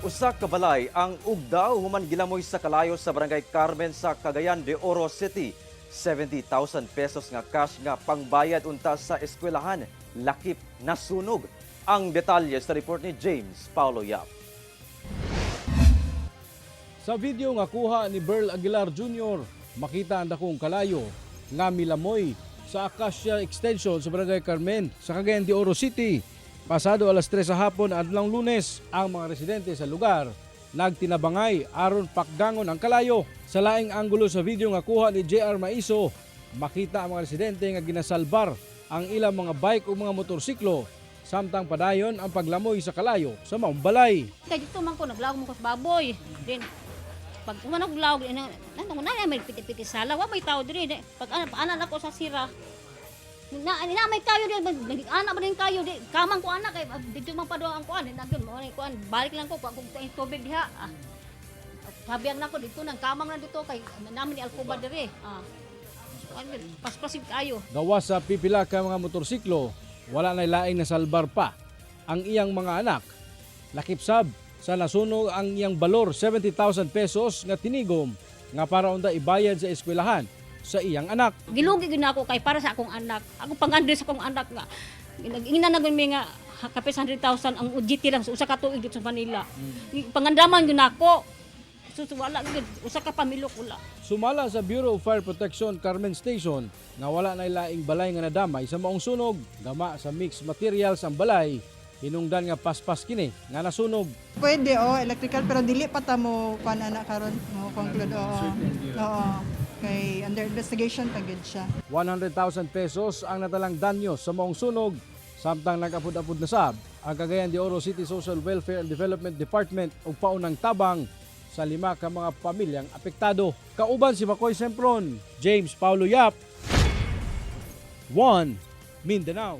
Usa ka balay ang ugdaw human gilamoy sa kalayo sa Barangay Carmen sa Cagayan de Oro City. 70,000 pesos nga cash nga pangbayad unta sa eskwelahan lakip nasunog. Ang detalye sa report ni James Paulo Yap. Sa video nga kuha ni Berl Aguilar Jr., makita ang dakong kalayo nga milamoy sa Acacia Extension sa Barangay Carmen sa Cagayan de Oro City. Pasado alas 3 sa hapon adlawng Lunes, ang mga residente sa lugar nagtinabangay aron pakgangon ang kalayo. Sa laing anggulo sa video nga kuha ni JR Maiso, makita ang mga residente nga ginasalbar ang ilang mga bike o mga motorsiklo samtang padayon ang paglamoy sa kalayo sa maong balay. Kay dito man ko naglawog mo ko sa baboy. Then pag umano ko lawog ina na na may piti-piti sala, wa may tao diri. Pag ana ana nako sa sira. Na na may kayo di ana ba din kayo di kamang ko ana kay dito man pa ang kuan nagyud mo ni kuan balik lang ko kung tubig diha. Ah. Sabi ang nako dito nang kamang na dito kay namin ni alkuba diri. Ah. Kuan gyud, paspasig kayo. Gawas sa pipila ka mga motorsiklo, wala na laing nasalbar pa ang iyang mga anak. Lakip sab sa nasunog ang iyang balor 70,000 pesos nga tinigom nga para unta ibayad sa eskwelahan sa iyang anak. Gilugi gyud nako kay para sa akong anak. Ako pangandre sa akong anak nga ingna na gyud mi nga kapis 100,000 ang OJT lang sa usa ka tuig dito sa Manila. Pangandaman gyud nako. Sus, wala gyud usa ka pamilok wala. Sumala sa Bureau of Fire Protection Carmen Station nga wala na laing balay nga nadamay sa maong sunog. Gama sa mixed materials ang balay, hinungdan nga paspas kini nga nasunog. Pwede, oh, electrical, pero dili pa ta mo kuan ana karon mo conclude, oo. Oo. Kay under investigation pa gyud siya. 100,000 pesos ang natalang danyo sa maong sunog samtang nagapud-apud na sab ang Cagayan de Oro City Social Welfare and Development Department og paunang tabang sa lima ka mga pamilyang apektado. Kauban si Makoy Sempron, James Paulo Yap, 1 Mindanao.